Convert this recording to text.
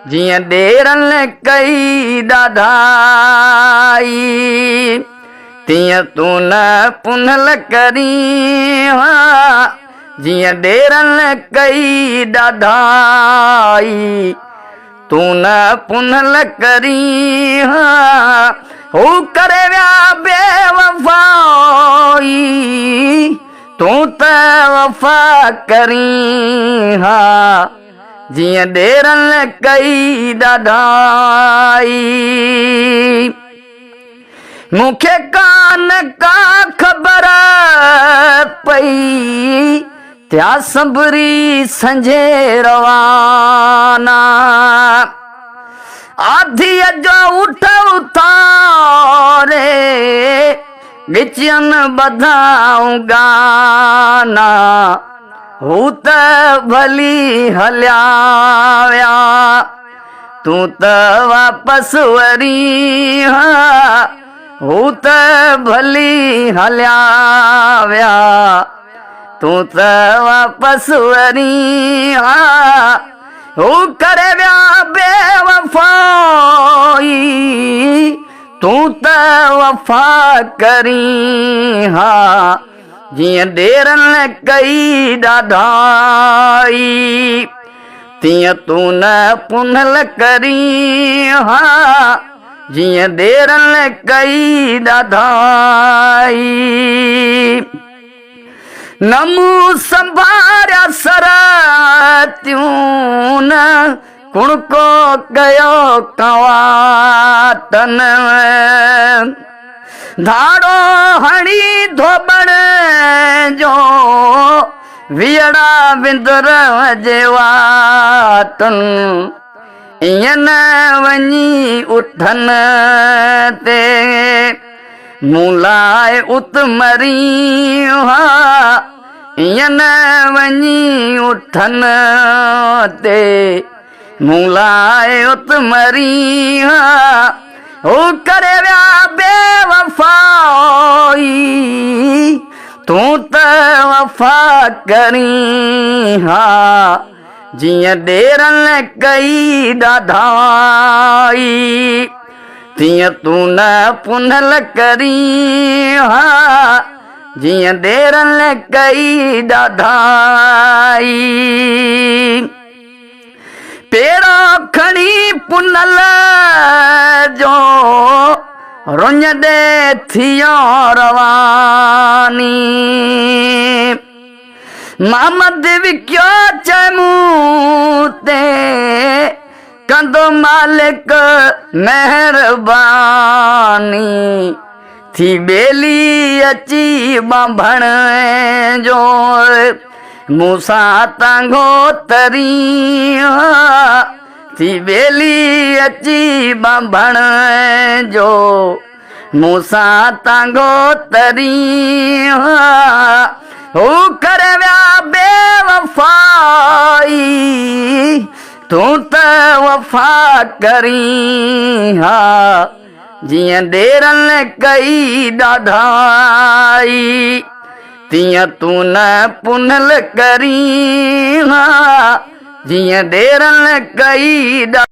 جيئن ڏيرن ڪئي ڏاڍائي، تيئن تون نه پنهل ڪرين ها، جيئن ڏيرن ڪئي ڏاڍائي، تون نه پنهل ڪرين ها، هو ڪري ويا بي وفائي، تون ته وفا ڪرين ها. جيئن ڏيرن ڪئي ڏاڍائي. مون کي ڪانه ڪا خبر پئي، ٿيا سنڀري سنجهي روانا. آڌيء جو اٺ اٿاري، ڳچين ٻڌائون ڳانا. هو ته ڀلي هليا ويا، تون ته واپس ورين ها. هو ته ڀلي هليا ويا، تون ته واپس ورين ها. هو ڪري ويا بي وفائي، تون ته وفا ڪرين ها. جيئن ڏيرن ڪئي ڏاڍائي، تيئن تون نه پنهل ڪرين ها. جيئن ڏيرن ڪئي ڏاڍائي. نه مون سنڀاريا سرتيون، نه ڪڻڪو ڪيو ڪنواٽن. ڌاڙو هڻي ڌوٻڻ جو، ويئڙا وندر جي واٽن. ائين نه وڃي اٺن تي، مون لاء ات مرين ها. ائين نه وڃي اٺن تي، مون لاء ات مرين ها. هو ڪري ويا بي وفائي، تون ته وفا ڪرين ها. جيئن ڏيرن ڪئي ڏاڍائي، تيئن تون نه پنهل ڪرين ها. جيئن ڏيرن ڪئي ڏاڍائي. پيڙو کڻي پنهل جو، رڃ ڏي ٿيو رواني. محمد وڪيو چئي مون تي، ڪندو مالڪ مهرباني. ٿي ٻيلي اچي ٻانڀڻ جو، مون سان تانگهو ترين. ٿي ٻيلي اچي ٻانڀڻ جو، مون سان تانگهو ترين. هو ڪري ويا بي وفائي، تون ته وفا ڪرين ها. جيئن ڏيرن ڪئي ڏاڍائي، تيئن تون نه پنهل ڪرين ها. جيئن ڏيرن ڪئي ڏاڍائي.